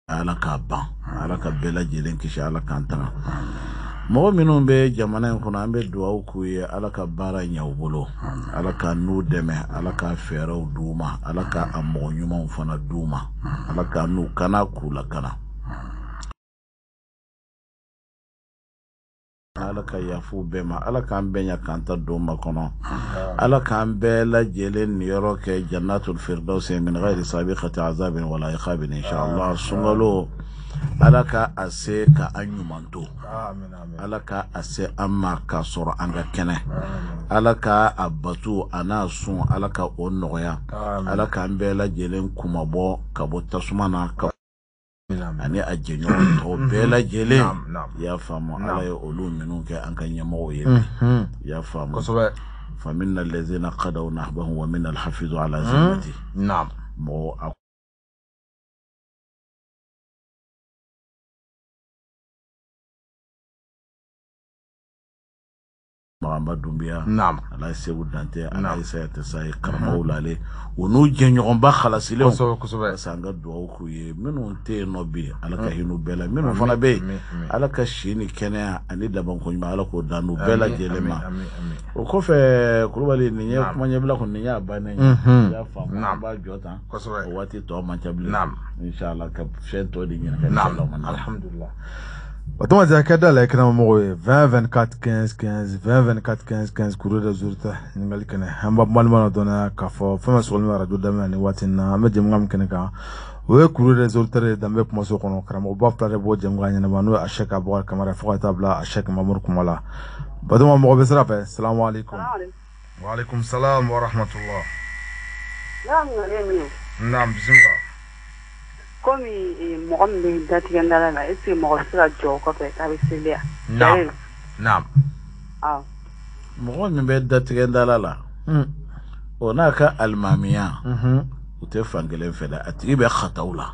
Ala k'a ban, Ala ka bɛɛ lajɛlen kisi, Ala k'an tanga. Mɔgɔ minnu bɛ jamana in kɔnɔ, an bɛ dugawu k'u ye, Ala ka baara ɲɛ u bolo, Ala ka n'u dɛmɛ, Ala ka fɛɛrɛw d'u ma, Ala ka a mɔgɔ ɲumanw fana d'u ma, Ala ka n'u kana k'u lakana. Ala ka yafa u bɛɛ ma, Ala k'an bɛɛ ɲɛ k'an ta don makɔnɔ, Ala k'an bɛɛ lajɛlen niyɔrɔ kɛ jannatul firdausi min ghayri sabiqati azabin wala iqabin inshallah. Sunkalo, Ala ka a se ka an ɲuman to, Ala ka a se an ma k'a sɔrɔ an ka kɛnɛ, Ala ka a bato a n'a sun, Ala ka o nɔgɔya, Ala k'an bɛɛ lajɛlen kunmabɔ ka bɔ tasuma na ka ani a jɛɲɔgɔn tɔw bɛɛ lajɛlen. I y'a faamu, Ala ye olu minnu kɛ an ka ɲɛmɔgɔw ye bi, i y'a faamu, faminna allazina qadaw nahbahum wa minna alhafizu ala zimmati. Mɔgɔ a Maganba Dunbiya, Alayi Segu Dante, Alayi Sayate Sayi, karamɔgɔw lale u n'u jɛɲɔgɔnba halasilenw, kosɛbɛ. Parce que an ka dugawu k'u ye. Minnu tɛ yen nɔ bi, Ala ka hinɛ u bɛɛ la. Minnu fana bɛ yen, Ala ka si ni kɛnɛya ani labanko ɲuman, Ala k'o dan n'u bɛɛ lajɛlen ma. O kɔfɛ, Kulubali, nin ye kuma ɲɛbila kɔni, nin y'a bannen ye. I y'a faamu, an b'a jɔ tan, o waati tɔ man ca bilen, inshallah, ka fɛn tɔ di ɲininka. Alhamdulillah. Batoma ja kɛ da la kɛnɛma mɔgɔw ye 20 24 15 15 20 24 15 15 courrier des auditeurs ɲininkali kɛnɛ. An b'a balima dɔ dɔnniya k'a fɔ fɛn fɛn sɔgɔlen bɛ arajo daminɛ nin waati in na, an bɛ jɛmukan min kɛnɛ kan, o ye courrier des auditeurs ye Danbe kumaso kɔnɔ. Karamɔgɔba fila de b'o jɛmukan ɲɛnama, n'o ye Asɛki Abubakar Kamara fo ka taa bila Asɛki Mamuru Kumala. Batoma, mɔgɔ bɛ sira fɛ. Salamu aleykum. Wa aleykum salam wa rahmatullah. Naam, bisimila. Komi mɔgɔ min bɛ datigɛndala la, est ce que mɔgɔ bɛ se ka jɔ o kɔfɛ k'a bɛ seli wa? Naam, naam. Mɔgɔ min bɛ datigɛndala la, o n'a ka alimamiya u tɛ fan kelen fɛ dɛ. A tigi bɛ xataw la,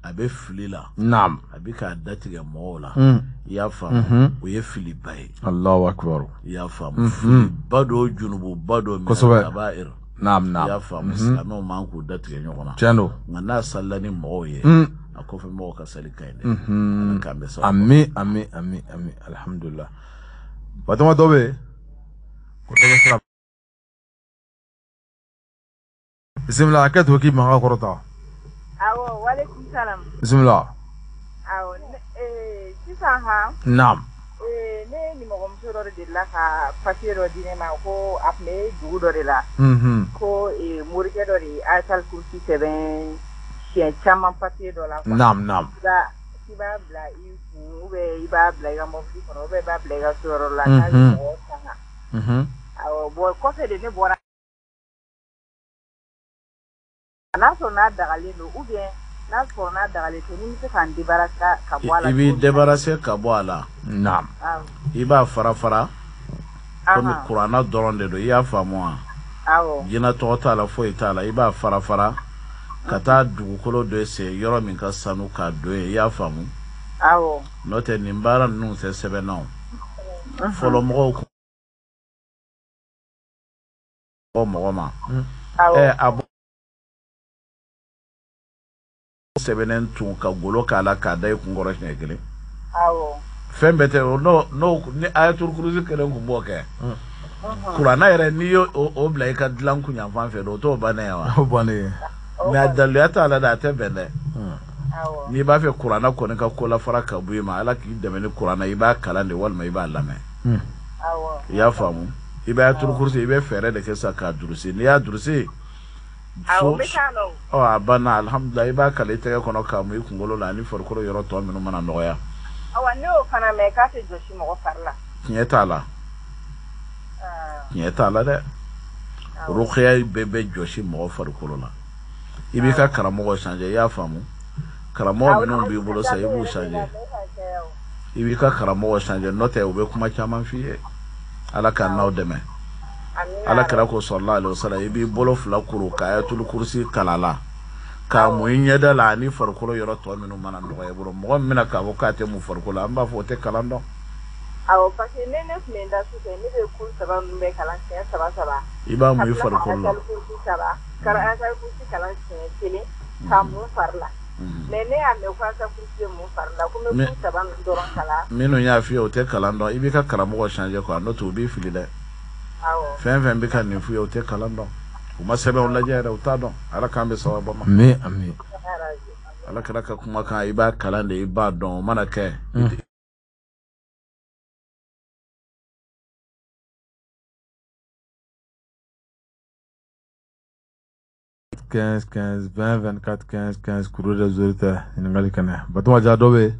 a bɛ fili la, naam, a bɛ k'a datigɛ mɔgɔw la. I y'a faamu, o ye filiba ye. Allahu akbar. I y'a faamu, filiba don, junububa don. Kosɛbɛ. Kabair. Naam, naam. I y'a faamu, silamɛw man k'u datigɛ ɲɔgɔn na. Tiɲɛ don. Nka n'a salila ni mɔgɔw ye, a kɔfɛ mɔgɔw ka sali ka ɲi dɛ. Ala k'an bɛɛ sababu. Ami, ami, ami, ami, alhamdulillah. Batoma, dɔ bɛ yen ko tɛgɛ sira. Bisimila, hakɛ to k'i mankan kɔrɔta. Awɔ, walekum salam. Bisimila. Awɔ, sisan han. Naam. Ne nimɔgɔmuso dɔ de delila ka papier dɔ di ne ma ko a tun bɛ dugu dɔ de la. Ko morikɛ dɔ de ye ayatal kursi sɛbɛn siɲɛ caman papier dɔ la. Naam, naam. K'i b'a bila i kun ou bien i b'a bila i ka mobili kɔnɔ ou bien i b'a bila i ka so yɔrɔ la k'a bɛ mɔgɔ tanga. Awɔ, bon kɔfɛ de ne bɔra. N'a sɔrɔ n'a dagalen don ou bien n'a sɔrɔ n'a dagalen tɛ, ni n bɛ se ka n débarrasser ka bɔ a la. I b'i débarrasser ka bɔ a la. Naam. I b'a fara fara komi kuranna dɔrɔn de don, i y'a faamu wa? Awɔ. Jinɛ tɔgɔ t'a la, foyi t'a la. I b'a fara fara ka taa dugukolo dɔ sen yɔrɔ min ka sanu k'a don yen, i y'a faamu? Awɔ. N'o tɛ, nin baara ninnu tɛ sɛbɛn na o. Fɔlɔ mɔgɔw kun mɔgɔ ma ɛ a bɔ sɛbɛnnen tun ka golo k'a la k'a da i kun kɔrɔ siɲɛ kelen. Fɛn bɛɛ tɛ o. N'o ni ayatul kurusi kelen kun b'o kɛ, kuranna yɛrɛ, n'i y'o o bila i ka dilan kun yanfan fɛ, o t'o bannen ye wa? O bannen ye. Mais a daluya t'a la dɛ, a tɛ bɛn dɛ. N'i b'a fɛ kuranna kɔni ka ko lafara ka bɔ i ma, Ala k'i dɛmɛ ni kuranna, i b'a kalan de walima i b'a lamɛn. I y'a faamu, i bɛ ayatul kurusi, i bɛ fɛɛrɛ de kɛ sisan k'a durusi. N'i y'a durusi, ɔ a banna, alhamdulilah. I b'a kala i tɛgɛ kɔnɔ k'a mun i kunkolo la ani farikolo yɔrɔ tɔ minnu mana nɔgɔya. Awa, ne y'o fana mɛn k'a tɛ jɔsi mɔgɔ fari la. Tiɲɛ t'a la, tiɲɛ t'a la dɛ. Rukiya bɛɛ bɛ jɔsi mɔgɔ farikolo la. I b'i ka karamɔgɔ changer, i y'a faamu? Karamɔgɔ minnu b'i bolo sa, i b'u changer, i b'i ka karamɔgɔ changer. N'o tɛ, u bɛ kuma caman f'i ye. Ala k'an n'aw dɛmɛ. Ala kira ko sallallahu alaihi wasallam, i b'i bolo fila kuru ka ayatul kursi kala la k'a mun i ɲɛda la ani farikolo yɔrɔ tɔ minnu mana nɔgɔya i bolo. Mɔgɔ min bɛna k'a fɔ k'a tɛ mun farikolo la, an b'a fɔ o tɛ kalan dɔn. Awɔ, parce que ne tun bɛ n da su fɛ, ne bɛ kulu saba ninnu bɛɛ kalan siɲɛ saba saba. I b'a mun i farikolo la. Ayatul kursi saba, ka ayatul kursi kalan siɲɛ kelen k'a mun fari la. Mais ne y'a mɛn ko ayatal kursi bɛ mun fari la, ko n bɛ kulu saba ninnu dɔrɔn kalan. Minnu y'a f'i ye, o tɛ kalan dɔn. I b'i ka karamɔgɔ changer quoi, n'o tɛ u b'i fili dɛ. Fɛn fɛn bɛ ka nin f'u ye, o tɛ kalan dɔn, u ma sɛbɛnw lajɛ yɛrɛ, u t'a dɔn. Ala k'an bɛ sababa ma. Amin, amin. Ala kira ka kumakan, i b'a kalan de, i b'a dɔn, o mana kɛ. 15 15 20 24 15 15, courrier des auditeurs, ɲininkali kɛnɛ. Batuma Dia, dɔ bɛ yen.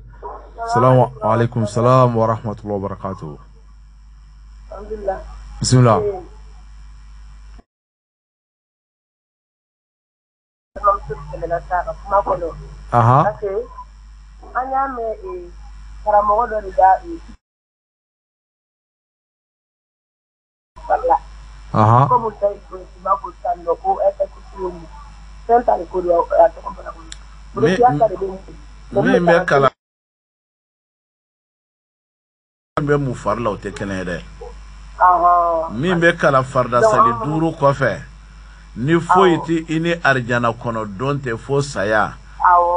Salamu alaikum salam wa rahmatullahi wa barakatuh. Bismillah. Aha. Parce que an y'a mɛn karamɔgɔ dɔ de da la. Aha. Comme b'a fɔ sisan nɔ ko fɛn ta de ko don, a tɔgɔ bɔra kɔnɔ. Min bɛ kalan bɛ mun fari la, o tɛ kelen ye dɛ. Min bɛ kalan farida sali 5 kɔfɛ, ni foyi tɛ i ni arijana kɔnɔ don tɛ fo saya,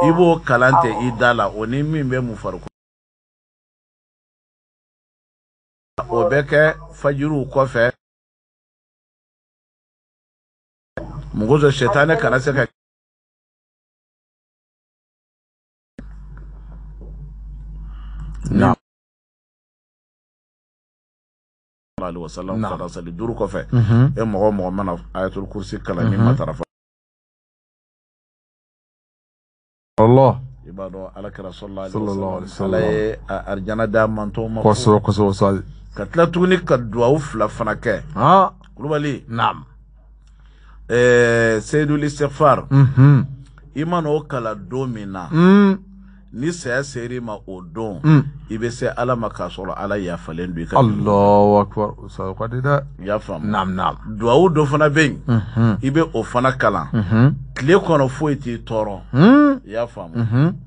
i b'o kalan tɛ i da la, o ni min bɛ mun farikolo, o bɛ kɛ fajiriw kɔfɛ. Mɔgɔ dɔ sɛtanɛ kana se ka Naam. Alaihi wasallam farida sali 5 kɔfɛ, e mɔgɔ mɔgɔ mana ayatul kursi kalan ni matarafa, Allah, i b'a dɔn ala kira sallallahu alaihi wasallam, ala ye arijana d'a mantɔn ma. Kosɛbɛ, kosɛbɛ. Ka tila tuguni ka duwawu 2 fana kɛ. Kulubali. Naam. Seydul Istighfar, i mana o kalan don min na, ni saya ser'i ma o don, i bɛ se Ala ma k'a sɔrɔ Ala yafalen don i ka. Allahu akbar, o ka di dɛ. I y'a faamu. Naam, naam. Duwawu dɔ fana bɛ yen, i bɛ o fana kalan tile kɔnɔ, foyi t'i tɔɔrɔ. I y'a faamu.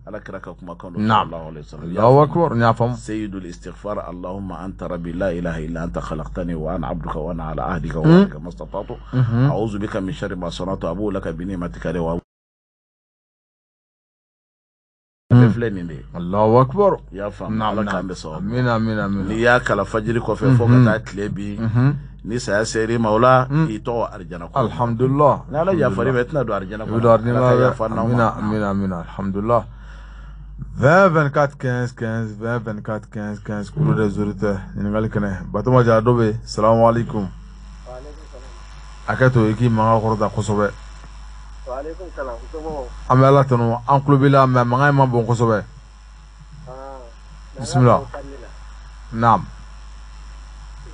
Ala kira ka kumakan don. Naam. Allahu akbar, n y'a faamu. Seydul Istighfar, Allahumma anta rabbi la ilaha illa anta khalaqtani wa ana abduka wa ana ala ahdika wa wa'dika mastata'tu a'udhu bika min sharri ma sana'tu abu'u laka bi ni'matika wa filɛ nin de ye. Allahu akbar. I y'a faamu. Ala k'an bɛ sɔn. Amina, amina, amina. N'i y'a kalan fajiri kɔfɛ fo ka taa tile bin, ni saya ser'i ma o la, i tɔgɔ arijana kɔnɔ. Alhamdulillah. Ni Ala yafar'i ma, i tɛna don arijana kɔnɔ. Ala ka yafa n'aw ma. Amina, amina, amina. Alhamdulillah. 20 24 15 15 20 24 15 15, courrier des auditeurs, ɲininkali kɛnɛ. Batuma Dia, dɔ bɛ yen. Salamu alaikum. Hakɛ to, i k'i mankan kɔrɔta kosɛbɛ. An bɛ Ala tanu, an tulo b'i la, mais mankan in ma bon kosɛbɛ. Bisimila. Naam.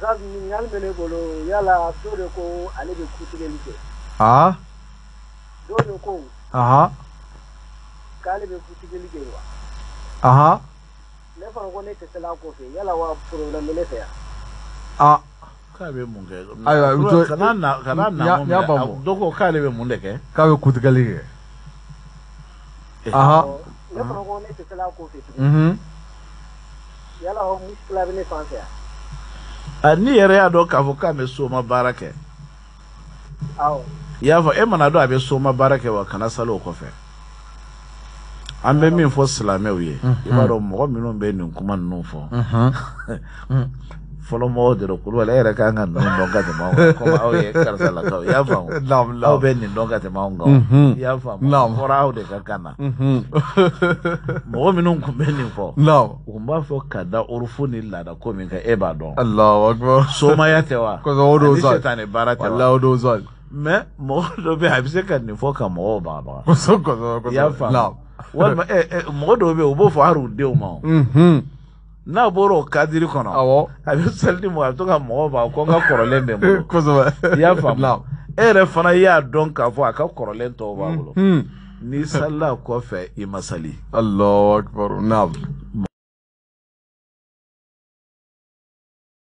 Ɲininkali bɛ ne bolo, yala dɔw de ko ale bɛ kutigɛli kɛ. Aa. Dɔw de ko. Aha. K'ale bɛ kutigɛli kɛ wa. Aha. Ne fana ko ne tɛ se a kɔfɛ, yala wa problème bɛ ne fɛ yan. Aa. K'a bɛ mun kɛ? Ayiwa, kana na kana na mun minɛ. Dɔ ko k'ale bɛ mun de kɛ? K'a bɛ kutigɛli kɛ. Aha. Ne fana ko ne tɛ se a kɔfɛ tuguni. Yala o muskila bɛ ne fan fɛ yan. N'i yɛrɛ y'a dɔn k'a fɔ k'a bɛ soma baara kɛ. Awɔ. I y'a fɔ e mana dɔn a bɛ soma baara kɛ wa, kana sali o kɔfɛ. An bɛ min fɔ silamɛw ye, i b'a dɔn mɔgɔ minnu bɛ nin kuma ninnu fɔ, fɔlɔ mɔgɔw de don. Kulubali, e yɛrɛ kan ka ninnu dɔn ka tɛmɛ anw kan, komi aw ye karisalakaw, i y'a faamu, aw bɛ nin dɔn ka tɛmɛ anw kan, i y'a faamu, fɔra aw de ka kan na. Mɔgɔ minnu tun bɛ nin fɔ, u tun b'a fɔ ka da urufu ni laada ko min kan, e b'a dɔn. Allahu akbar. Somaya tɛ wa? Kosɛbɛ, o don. Ani sitanɛ baara tɛ wa? Walahi, o don. Mais mɔgɔ dɔ bɛ yen, a bɛ se ka nin fɔ ka mɔgɔw bagabaga. Kosɛbɛ, kosɛbɛ. I y'a faamu. Walima mɔgɔ dɔw bɛ yen, u b'o fɔ hali u denw ma o. N'a bɔra o kadiri kɔnɔ, a bɛ sali ni mɔgɔ, a bɛ to ka mɔgɔw b'a ko n ka kɔrɔlen bɛ n bolo. Kosɛbɛ. I y'a faamu. E yɛrɛ fana y'a dɔn k'a fɔ a ka kɔrɔlen tɔw b'a bolo. N'i salila kɔfɛ, i ma sali. Allahu akbar. Naam.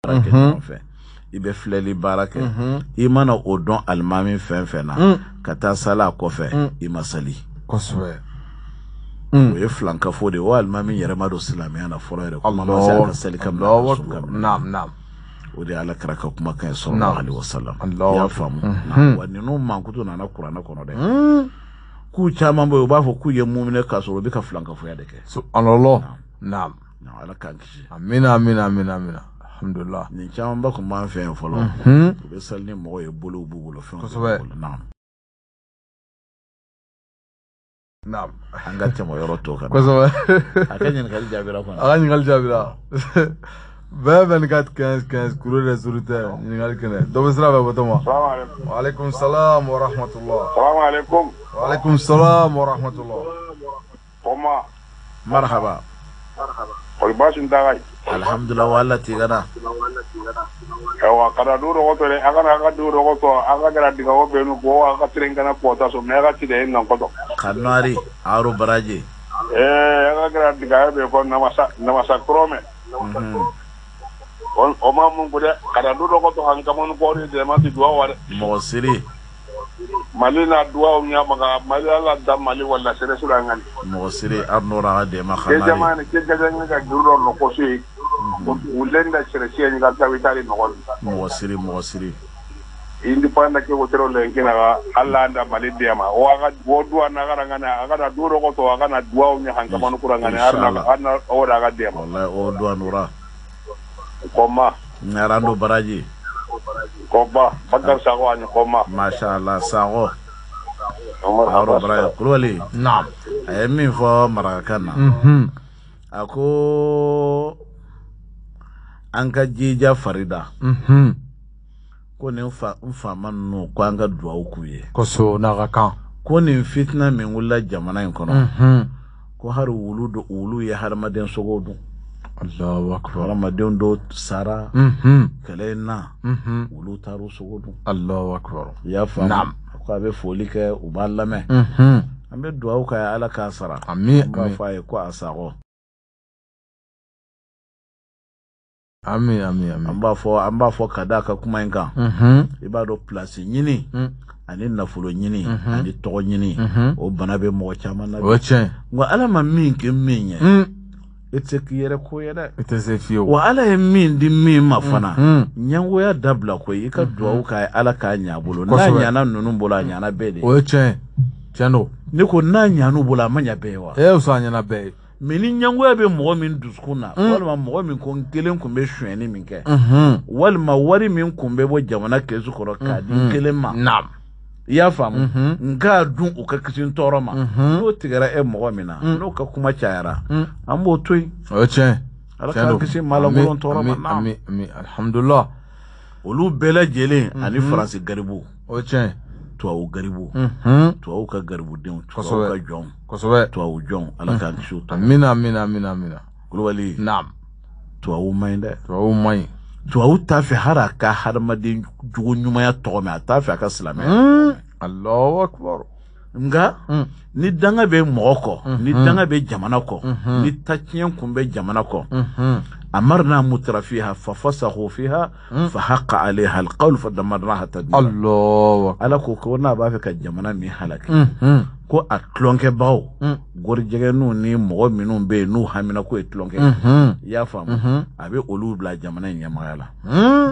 Baara kɛ ɲɔgɔn fɛ, i bɛ filɛli baara kɛ, i mana o dɔn alimami fɛn fɛn na, ka taa sali a kɔfɛ, i ma sali. Kosɛbɛ. O ye filankafo de ye. O alimami yɛrɛ ma don silamɛya la fɔlɔ yɛrɛ, kuma ma se a ka sali ka minɛ a sun ka minɛ. Naam, naam. O de ye Ala kira ka kumakan ye sallallahu alaihi wasallam. I y'a faamu. Wa ninnu mankutu nana kuranɛ kɔnɔ dɛ. K'u caman bɔ yen, u b'a fɔ k'u ye muminɛ k'a sɔrɔ u bɛ ka filankafoya de kɛ. Subhanallah. Naam. Ala k'an kisi. Amina amina amina amina. Alhamdulillah. Nin camanba tun b'an fɛ yan fɔlɔ. U bɛ sali ni mɔgɔ ye, bolow b'u bolo, fɛnw b'u bolo. Naam. Naam. An ka tɛmɛ yɔrɔ tɔ kan. Kosɛbɛ. A ka ɲininkali jaabira kɔnɔ. A ka ɲininkali jaabira. 20 24 15 15 courrier des auditeurs ɲininkali kɛnɛ. Dɔ bɛ sira fɛ Batoma. Salaamaaleykum. Wa aleykum salaam wa rahmatullah. Salaamaaleykum. Wa aleykum salaam wa rahmatullah. Koma. Marhaba. Kɔri baasi t'a la. Alhamdulillah wa ala tigana. Ayiwa kana du dɔgɔ tɔ dɛ, a kana a ka du dɔgɔ tɔ, a ka kɛra digawo bɛɛ nu ko a ka tiren kana pɔta so mais a ka ci de nan kɔtɔ. Kanari aro baraji. A ka kɛra digawo bɛɛ ko namasa kɔrɔmɛ. O ma mun ko dɛ, kana du dɔgɔ tɔ han kamanu kɔri de ma ti duwa wa dɛ. Mɔgɔ siri. Mali na duwaw ɲamaga Mali ala da Mali wala sere sura ngani. Mɔgɔ siri arnora ka dɛmɛ kanari. Ke jamana ke gajanga ka juru no ko si. U lenda sere siya ni ka tawitari no. Mɔgɔ siri mɔgɔ siri. Independent ke wotero le kina alla anda Mali dema. O aga o duwa na gara ngana aga na duro ko to aga na duwaw nya han kamanu kura ngani arna arna o da ga dema. Wallahi o duwa nura. Koma. Narando baraji. Koba, Bakar Sago ani Koma. Masha Allah, Sago. Aro baraji Kulubali. Naam. A ye min fɔ marakakan na. A ko an ka jija farida. Ko nin faama ninnu ko an ka duwawu k'u ye. Kosɛbɛ n'a ka kan. Ko nin fitina min wulila jamana in kɔnɔ. Ko hali wulu ye hadamaden sogow dun. Allahu akbar. Hadamadenw dɔw sara. Kɛlɛ in na. Wulu taar'u sogo dun. Allahu akbar. I y'a faamu. Ko a bɛ foli kɛ u b'a lamɛn. An bɛ duwawu k'a ye Ala k'a sara. Ami. An b'a fɔ a ye ko a sago. Ami ami ami. An b'a fɔ ka d'a ka kuma in kan. I b'a dɔn place ɲini. Ani nafolo ɲini. Ani tɔgɔ ɲini. O bana bɛ mɔgɔ caman na. O ye tiɲɛ. Nka Ala ma min kɛ min ye. I tɛ se k'i yɛrɛ ko ye dɛ. I tɛ se fiyewu. Wa Ala ye min di min ma fana. Ɲɛngoya dabila koyi, i ka duwawu k'a ye Ala k'a ɲɛ a bolo. N'a ɲana ninnu bolo a ɲana bɛɛ de ye. O ye tiɲɛ ye. Tiɲɛ don. Ne ko n'a ɲan'u bolo a ma ɲa bɛɛ ye wa? Ee a ɲana bɛɛ ye. Mais ni ɲɛngoya bɛ mɔgɔ min dusukun na. Walima mɔgɔ min ko n kelen tun bɛ sonyɛni min kɛ. Walima wari min tun bɛ bɔ jamana kɛsu kɔrɔ k'a di n kelen ma. Naam. I y'a faamu. N k'a dun u ka kisi n tɔɔrɔ ma. N'o tigɛra e mɔgɔ min na. N'o ka kuma cayara. An b'o to yen. O ye tiɲɛ. Ala k'an kisi maalankolon tɔɔrɔ ma. Ami ami alhamdulillah. Olu bɛɛ lajɛlen ani Faransi garibu. O ye tiɲɛ. Tubabu garibu. Tubabu ka garibudenw. Tubabu ka jɔnw. Kosɛbɛ. Tubabu jɔnw Ala k'an kisi u tɔɔrɔ. Amina amina amina amina. Kulubali. Naam. Tubabu man ɲi dɛ. Tubabu man ɲi. Tubabu t'a fɛ hali a ka hadamaden jugu ɲumanya tɔgɔ mɛn, a t'a fɛ a ka silamɛya. Allahu akbar. Nka ni danga bɛ mɔgɔ kɔ, ni danga bɛ jamana kɔ, ni tatiɲɛ kun bɛ jamana kɔ, amarna mutrafiha fa fasahu fiha fa haqa alayha alqawl fa damarnaha tadmira. Allahu akbar. Ala ko n'a b'a fɛ ka jamana min halaki, ko a tulonkɛbagaw, gorijɛgɛninw ni mɔgɔ minnu bɛ yen n'u hamina ko ye tulonkɛ, i y'a faamu, a bɛ olu bila jamana in ɲɛmaaya la.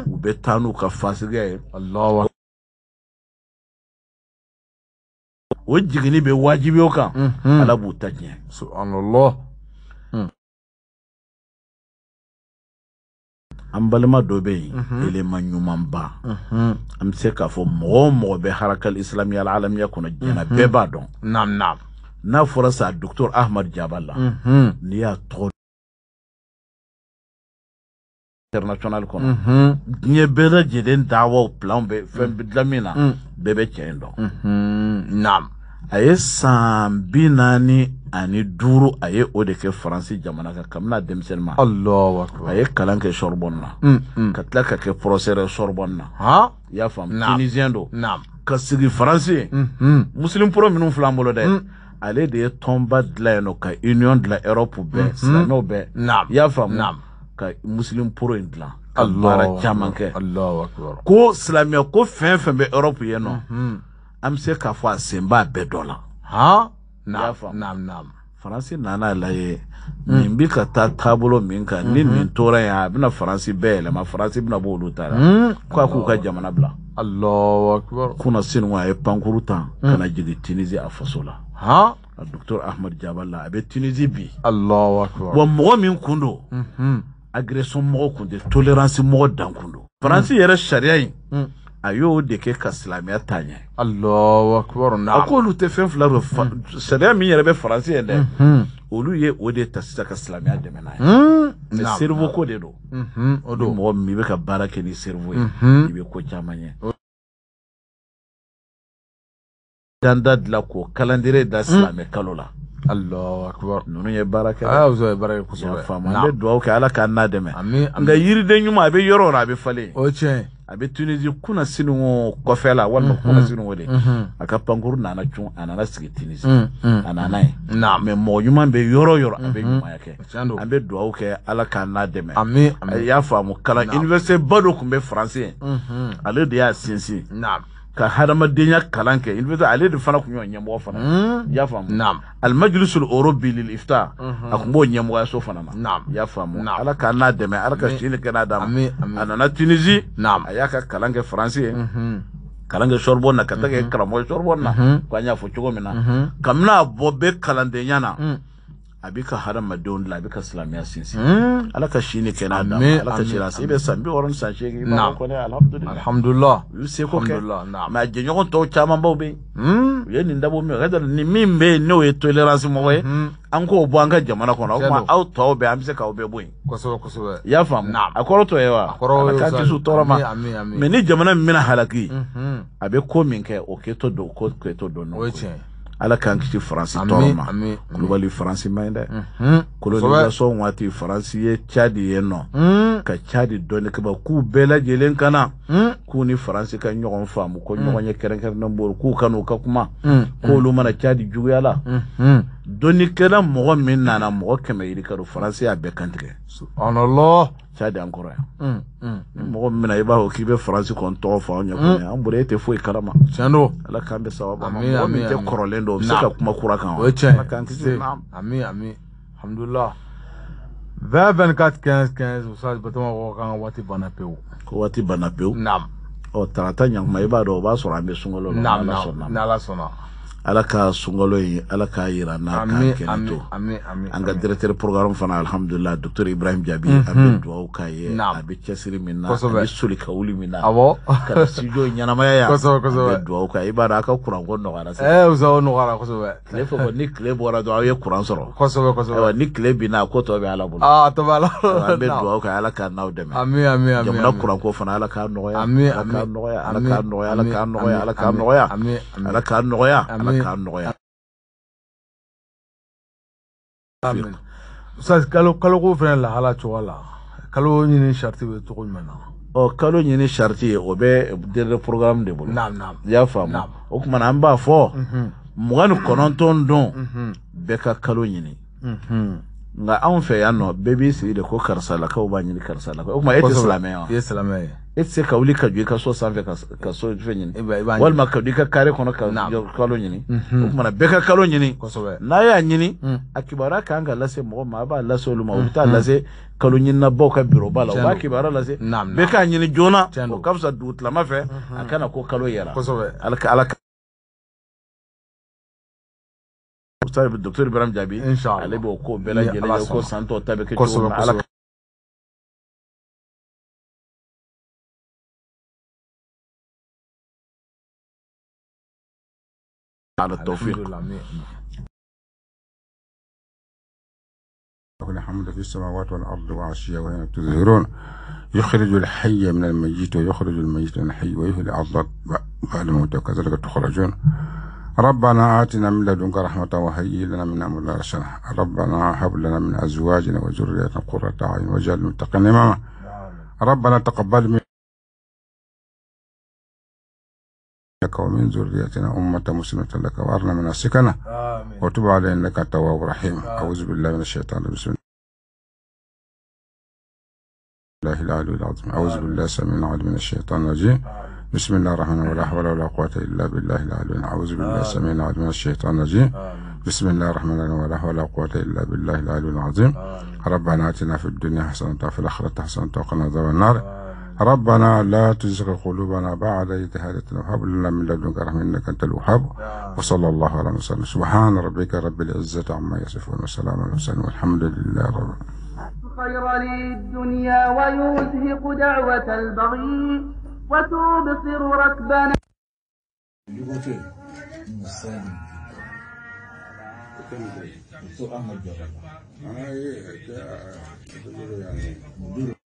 U bɛ taa n'u ka fasigiya ye. Allahu akbar. O jiginni bɛ wajibi o kan. Ala b'u ta tiɲɛ. Subhanallah. An balima dɔ bɛ yen, élément ɲumanba. An bɛ se k'a fɔ mɔgɔ o mɔgɔ bɛ harakal islamiya alamiya kɔnɔ diɲɛ bɛɛ b'a dɔn. Naam naam. N'a fɔra sa docteur Ahmad Jabala. N'i y'a tɔgɔ international kɔnɔ. Diɲɛ bɛɛ lajɛlen daawaw plan bɛ fɛn bɛ dilan min na, bɛɛ bɛ cɛ in dɔn. Naam. A ye san 45 a ye o de kɛ Faransi jamana kan kabini a denmisɛnnin ma. Allahu akbar. A ye kalan kɛ Sorbonne na. Ka tila ka kɛ professeur Sorbonne na. I y'a faamu. Tunisien don. Naam. Ka sigi Faransi. Muslim pro minnu filɛ an bolo dɛ. Ale de ye tɔnba dilan yen nɔ ka union dilan Europe bɛɛ, silamɛw bɛɛ. Naam. I y'a faamu. Naam. Ka muslim pro in dilan. Ka baara caman kɛ. Allahu akbar. Ko silamɛya ko fɛn fɛn bɛ Europe yen nɔ. An bɛ se k'a fɔ a sen b'a bɛɛ dɔ la. Naam naam naam. Faransi nana lajɛ nin bɛ ka taa taabolo min kan, ni nin tora yen a bɛna Faransi bɛɛ yɛlɛma, Faransi bɛna bɔ olu ta la. Ko a k'u ka jamana bila. Allahu akbar. Kunna sini a ye pankuru ta ka na jigin Tunisie a faso la. Docteur Ahmad Jabala a bɛ Tunisie bi. Allahu akbar. Wa mɔgɔ min kun don, agression mɔgɔ kun tɛ, tolérance mɔgɔ dan kun don. Faransi yɛrɛ sariya in, a y'o de kɛ ka silamɛya taa ɲɛ. Allahu akbar. A k'olu tɛ fɛn fila don, sariya min yɛrɛ bɛ Faransi ye dɛ, olu ye o de ta sisan ka silamɛya dɛmɛ n'a ye. Mais cerveau ko de don. O don. Mɔgɔ min bɛ ka baara kɛ ni cerveau ye, i bɛ ko caman ye. Danda dilan k'o calendrier da silamɛ kalo la. Allahu akbar. Ninnu ye baara kɛ. Aa, o ye baara kɛ kosɛbɛ. Faamu. An bɛ dugawu kɛ Ala k'an n'a dɛmɛ. Ami. Nka yiriden ɲuman a bɛ yɔrɔ o yɔrɔ a bɛ falen. O ye tiɲɛ ye. A bɛ Tunisie kunna sini o kɔfɛ la walima kunna sini o de. A ka pankuru nana cun, a nana sigi Tunisie. A nana yen. Mais mɔgɔ ɲuman bɛ yɔrɔ o yɔrɔ a bɛ ɲumanya kɛ. An bɛ dugawu kɛ Ala k'an n'a dɛmɛ. Ami. I y'a faamu, kalan université ba dɔ tun bɛ Faransi yen. Ale de y'a sinsin. Ka hadamadenya kalan kɛ université, ale de fana tun y'o ɲɛmɔgɔ fana. I y'a faamu. Al-Majlisul Orobi lil Ifta, a tun b'o ɲɛmɔgɔyaso fana na. I y'a faamu. Ala k'an n'a dɛmɛ, Ala ka si ni kɛnɛya d'a ma. A nana Tunisie, a y'a ka kalan kɛ Faransi ye. Kalan kɛ Sorbonne na, ka taa kɛ karamɔgɔ ye Sorbonne na. Ko an y'a fɔ cogo min na. Kabini a bɔ bɛ kalandenya na, a bɛ ka hadamadenw dilan, a bɛ ka silamɛya sinsin. Ala ka si ni kɛnɛya d'a ma. Ala ka si lase. I bɛ san 68, i b'a fɔ alhamdulilah. Alhamdulilah. U y'u seko kɛ. Mais a jɛɲɔgɔn tɔw camanbaw bɛ yen. U ye nin dabɔ min ye, ni min bɛ yen n'o ye tolérance mɔgɔ ye, an k'o bɔ an ka jamana kɔnɔ. O tuma aw tɔw bɛɛ an bɛ se k'aw bɛɛ bɔ yen. Kosɛbɛ kosɛbɛ. I y'a faamu. A kɔrɔ t'o ye wa? Ala k'an kisi u tɔɔrɔ ma. Mais ni jamana min bɛna halaki, a bɛ ko min kɛ, o kɛtɔ don, ko kɛtɔ don. O ye tiɲɛ ye. Ala k'an kisi Faransi tɔɔrɔ ma. Kulubali Faransi man ɲi dɛ. Colonisation waati Faransi ye Tchad yen nɔ. Ka Tchad dɔnnikɛbaw k'u bɛɛ lajɛlen ka na. K'u ni Faransi ka ɲɔgɔn faamu, ko ɲɔgɔn ye kɛrɛnkɛrɛnnen bolo, k'u ka n'u ka kuma. K'olu mana Tchad juguya la. Dɔnnikɛla mɔgɔ min nana mɔgɔ 100 yirika don, Faransi y'a bɛɛ kantigɛ. Subhanallah. Tchad an kɔrɔ yan. Ni mɔgɔ min na i b'a fɔ k'i bɛ Faransi kɔni tɔgɔ fɔ anw ɲɛ kɔni, an bolo e tɛ foyi kalama. Tiɲɛ don. Ala k'an bɛ sababu ma. Mɔgɔ min tɛ kɔrɔlen don, o bɛ se ka kuma kura kan. O ye tiɲɛ ye. Ala k'an kisi. Ami ami. Alhamdulilah. 20 24 15 15 Oustaz Batoma ko k'an ka waati banna pewu. Ko waati banna pewu. Naam. Ɔ tarata ɲankuma i b'a dɔn o b'a sɔrɔ an bɛ sunkalo la. Naam naam. N'Ala sɔnna. Ala ka sunkalo in, Ala k'a yira n'a k'a kɛnɛ to. An ka directeur programme fana alhamdulillah docteur Ibrahim Jabi, an bɛ dugawu k'a ye, a bɛ cɛsiri min na, a bɛ soli ka wuli min na. Awɔ. Ka studio ɲɛnamaya yan. Kosɛbɛ kosɛbɛ. An bɛ dugawu k'a ye, i b'a dɔn a ka kuran ko nɔgɔyara sisan. Oustaz o nɔgɔyara kosɛbɛ. Tile fɛ kɔni ni tile bɔra dɔrɔn aw ye kuran sɔrɔ. Kosɛbɛ kosɛbɛ. Ayiwa ni tile binna a ko tɔ bɛ Ala bolo. Aa a tɔ bɛ Ala bolo. An bɛ dugawu kɛ Ala k'a n'aw dɛmɛ. Ami ami ami. Jamana kuranko fana Ala k'a nɔgɔya. Ami Ala k'a nɔgɔya, Ala k'a nɔgɔya, Ala k'a nɔgɔya, Ala k'a nɔgɔya. Ami ami. Ala k'a nɔgɔya, Ala k'a nɔgɔya. Amin. Oustaz kalo ko fana lahala cogoya la, kalo ɲini sariti bɛ cogo jumɛn na? Ɔ kalo ɲini sariti o bɛ directeur programme de bolo. Naam naam. I y'a faamu. O tuma na an b'a fɔ 29 don bɛɛ ka kalo ɲini. Nka anw fɛ yan nɔ bɛɛ b'i sigi de ko karisalakaw b'a ɲini karisalakaw. O tuma e tɛ silamɛ ye wa? I ye silamɛ ye. E tɛ se ka wuli ka jɔ i ka so sanfɛ ka so fɛn ɲini. Walima ka don i ka carré kɔnɔ ka kalo ɲini. O tuma na bɛɛ ka kalo ɲini. N'a y'a ɲini, a kibaruya kan ka lase mɔgɔ ma, a b'a lase olu ma, u bɛ taa lase kalo ɲininabaw ka bureau ba la, u b'a kibaruya lase. Bɛɛ k'a ɲini joona, o ka fisa dugutilama fɛ, a kana ko kalo yɛrɛ. Ala ka Ala Oustaz docteur Ibrahim Jabi, ale b'o ko bɛɛ lajɛlen ye, ko san tɔw ta bɛ kɛ cogo min na. Ala على التوفيق. له الحمد في السماوات والأرض وعشيا وحين تظهرون، يخرج الحي من الميت ويخرج الميت من الحي ويحيي الأرض بعد موتها وكذلك تخرجون. ربنا آتنا من لدنك رحمة وهيئ لنا من أمرنا رشدا. ربنا هب لنا من أزواجنا وذرياتنا قرة أعين واجعلنا للمتقين إماما. ربنا تقبل منا لك ومن ذريتنا أمة مسلمة لك وأرنا مناسكنا وتب علينا إنك التواب الرحيم. أعوذ بالله من الشيطان الرجيم. بسم الله العلي العظيم. أعوذ بالله السميع العليم من الشيطان الرجيم. بسم الله الرحمن الرحيم. ولا حول ولا قوة إلا بالله العلي العظيم. أعوذ بالله السميع العليم من الشيطان الرجيم. بسم الله الرحمن الرحيم. ولا حول ولا قوة إلا بالله العلي العظيم. ربنا آتنا في الدنيا حسنة وفي الآخرة حسنة وقنا عذاب النار. ربنا لا تزغ قلوبنا بعد إذ هديتنا وهب لنا من لدنك رحمة إنك أنت الوهاب. وصلى الله على وسلم. سبحان ربك رب العزة عما يصفون وسلام على المرسلين والحمد لله رب خير للدنيا ويزهق دعوة البغي وتبصر ركبنا.